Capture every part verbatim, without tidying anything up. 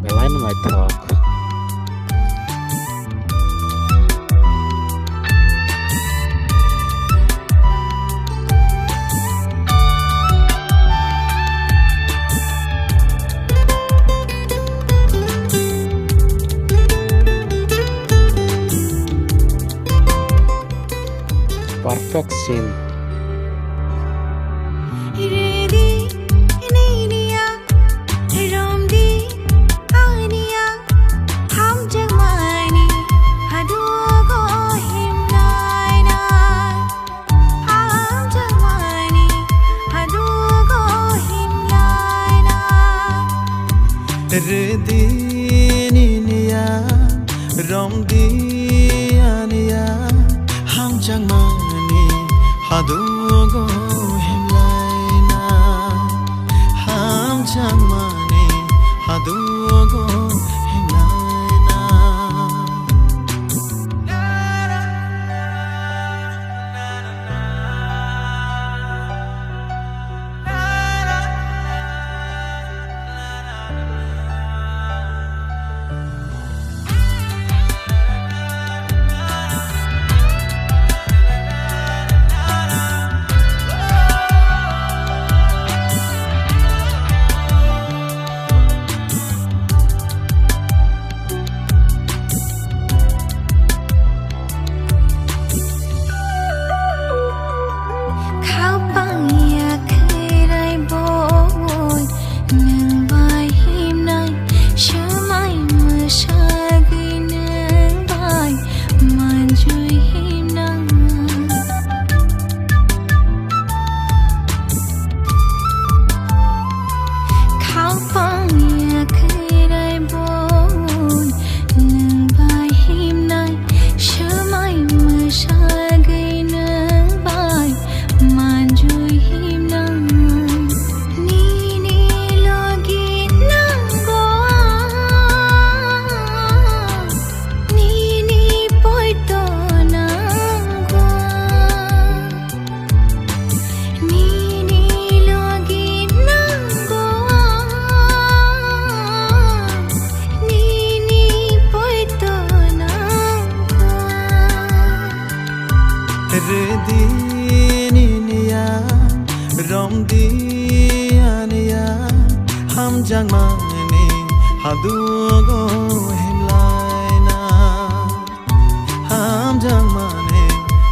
Belai no naithok. Perfect scene. Ridi nini ya, romdi aniya, hamjakmani hadugo himnaina. Hamjakmani hadugo himnaina. Ridi nini ya, romdi aniya, hamjakmani hadugo himlaina. Hamjakmani hadugo himlaina. Khapang ya khairai boi, nwng bai himnai, swmai mwsagwi nwng bai manjui himnai. Khapang ya khairai boi, nwng bai himnai, swmai mwsagwi nwng bai manjui himnai. Nini logi nango ang, nini poito nango ang. Nini logi nango ang, nini poito nango ang. Ridi nini ya, romdi aniya, hamjakmani hadugo himlaina. Hamjakmani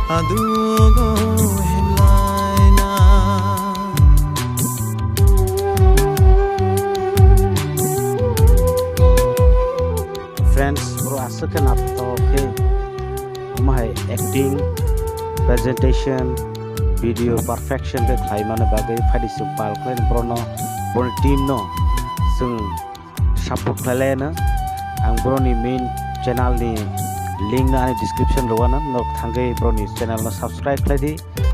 hadugo himlaina. Friends, bro aswk khe naithok khe omo hai acting, presentation, video perfection khe khlaimani bagwi phaidi chwng pal khlaino borokno, borokni team no chwng support khlai laino. Ang borokni main channel ni link no ani description rogo ano, norok thangwi borokni channel no subscribe khlai di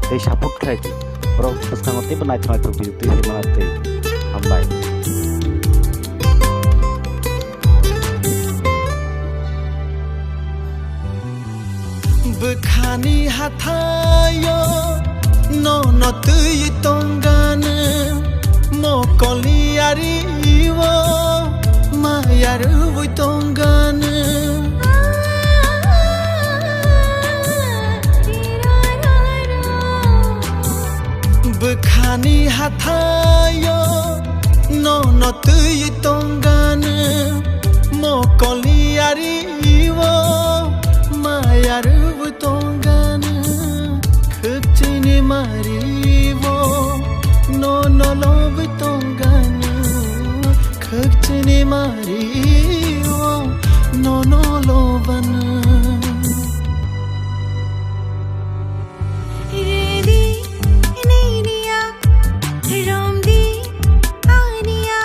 tei support khlai di. Borok bwskango teibo naithok naithok video twi phai mano twi. Hambai. Bwkhani hathaio nono twi tongganw, mokolni yario maya rwui tongganw. Bwkhani hathaio nono twi tongganw, mokolni yario maya rwui tongganw. Khwkchini mario nono lobwi tongganw, khwkchini mario nono lobanw. Ridi nini ya, romdi aniya,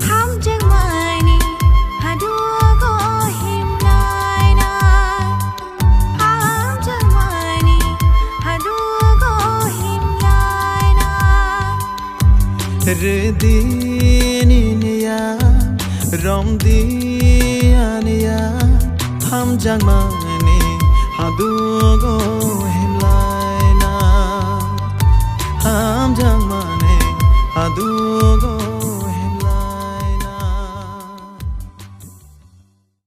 hamjakmani hadugo himlaina. Hamjakmani hadugo himlaina. Ridi nini ya, romdi aniya, hamjakmani hadugo himlaina. Hamjakmani hadugo